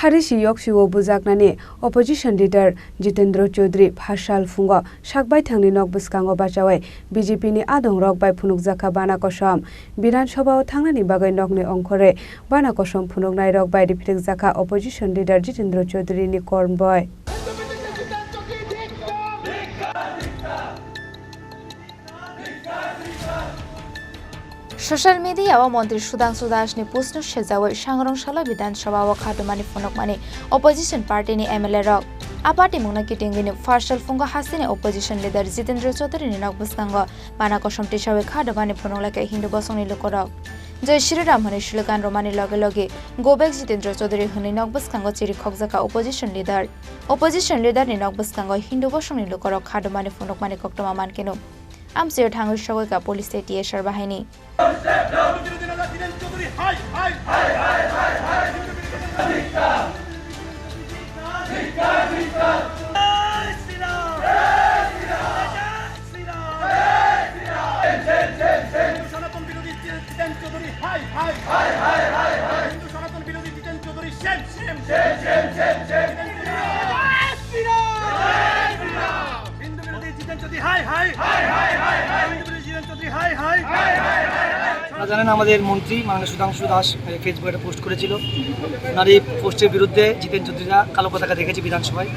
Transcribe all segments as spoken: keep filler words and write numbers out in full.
Harisi yoksio bujaknani opposition leader Jitendra Chaudhary pharsal phungo sakbaithangni nok bwskango bachaui B J P ni adongrok bai phunukjakha bana kosom. Bidhan Sabha o thangnani bagwi nokni ongkhorwi bana kosom phunuknairok bai riphrikjakha opposition leader Jitendra Chaudhary ni kormoi. Social media o Montri Sudhangshu Das ni post no sejaui Sangrong Salo Bidhan Sabha o khatumani phunukmani opposition party ni M L A rok. A party mungno kitingwini pharsal phungo hasteni opposition leader Jitendra Chaudhary ni nok bwskango bana kosom tisaui khatumani phunuk laikha Hindu bosongni lukurok. Jai Shri Ram hwnwi slogan romani loge loge go back Jitendra Chaudhary hwnwi nok bwskango chiri khokjakha opposition leader. Opposition leader ni nok bwskango Hindu bosongni lukurok khatumani phunukmani koktwma mankeno. Amchaio thangwi sogwi ka police tei T S R bahaini. আপনারা জানেন, আমাদের মন্ত্রী মাননীয় সুধাংশু দাস ফেসবুকে একটা পোস্ট করেছিল। ওনার এই পোস্টের বিরুদ্ধে জিতেন চৌধুরীরা কালো পতাকা দেখেছে বিধানসভায়।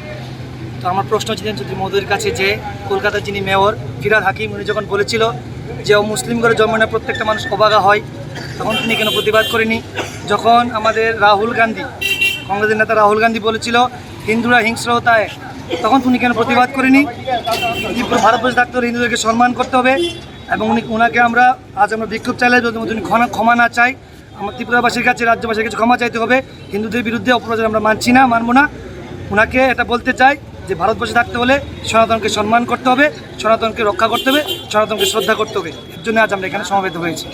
তো আমার প্রশ্ন জিতেন চৌধুরী মহোদয়ের কাছে যে কলকাতার যিনি মেয়র ফিরহাদ হাকিম, উনি যখন বলেছিল যে ও মুসলিম ঘরে জন্ম নেওয়া প্রত্যেকটা মানুষ অভাগা হয়, তখন তিনি কেন প্রতিবাদ করেনি? যখন আমাদের রাহুল গান্ধী, কংগ্রেসের নেতা রাহুল গান্ধী বলেছিল হিন্দুরা হিংস্র হতা হ্যায়, তখন তিনি কেন প্রতিবাদ করেনি? ত্রিপুরা ভারতবর্ষে থাকতে হলে হিন্দুদেরকে সম্মান করতে হবে এবং উনি, ওনাকে আমরা আজ আমরা বিক্ষোভ চাইলে যদি উনি ক্ষমা, ক্ষমা না চাই, আমার ত্রিপুরাবাসীর কাছে, রাজ্যবাসীর কাছে ক্ষমা চাইতে হবে। হিন্দুদের বিরুদ্ধে অপপ্রচার আমরা মানছি না, মানবো না। ওনাকে এটা বলতে চাই যে ভারতবর্ষে থাকতে হলে সনাতনকে সম্মান করতে হবে, সনাতনকে রক্ষা করতে হবে, সনাতনকে শ্রদ্ধা করতে হবে। এর জন্য আজ আমরা এখানে সমবেত হয়েছি।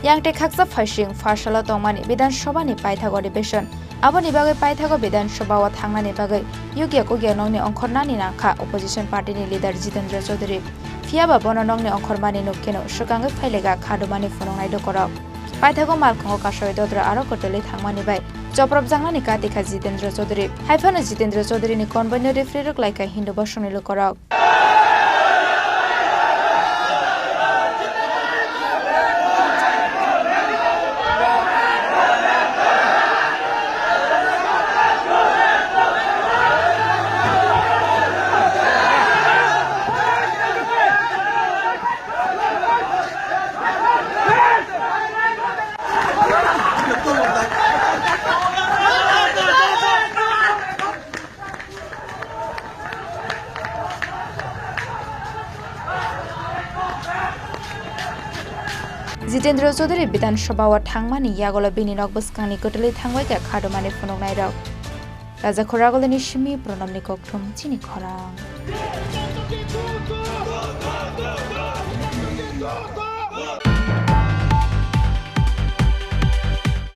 Yang tei khaksa phaising pharsalo tongmani Bidhan Sabha ni paithago adhibeshon. Aboni bagwi paithago Bidhan Sabha o thangnani bagwi yugya kugya nokni ongkhornani nangkha opposition party ni leader Jitendra Chaudhary. Phiyaba bono nokni ongkhormani nukkeno swkangwi phailega khatumani phunuknai lukurok. Paithago malkhungo kasoi dodra aro kwtwlwi thangmani bai chopropjaknani kati kha Jitendra Chaudhary. Haiphano Jitendra Chaudhary ni konboi no referee rok laikha Hindu bosongni lukurok. Jitendra Chaudhary Bidhan Sabha o thangmani yagulo bini nok bwskangni kwtwlwi thangbai kha khatumani phunuknairok. Raja Khoragulini simi Pranamni kokthum chini khorang.